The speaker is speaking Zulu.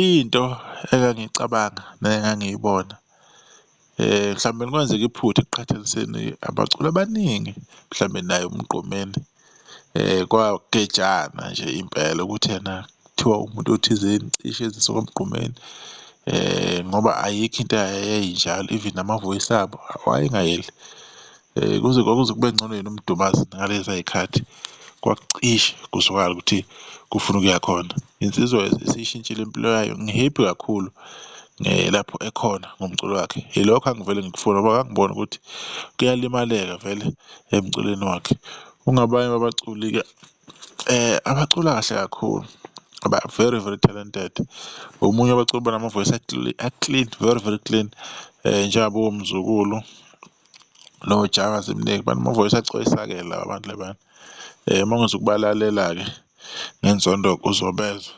Into engangiyicabanga nengangiyibona mhlawumbe kwenzeka iphutha ekuqhathaniseni abaculi abaningi mhlawumbe naye uMgqumeni kwagejana nje impela ukuthi ena kuthiwa umuntu thizeni cishe kaMgqumeni ngoba ayikho into eyayinjalo even namavoyisi abo wayengayeli. Kuze kwakuze kube ngcono yena uMdumazi ngaleza y'khathi kwakucishe kuzwakale ukuthi kufuna ukuya khona. Insizwa isishintshile impilo yayo ngi-happy kakhulu lapho ekhona ngomculo wakhe. Ilokho engivele ngikufuna ngoba ngangibona ukuthi kuyalimaleka vele emculweni wakhe. Ungabanye babaculi-ke abacula kahle kakhulu, aba-very very talented. Omunye wabaculi abanama-voice a-clean, very very clean njengabo Mzukulu noSjava Zimnike banama-voice acoyisakele laba bantu labayana. Uma ungaze ukubalalela-ke ngenzondo uzobezwa.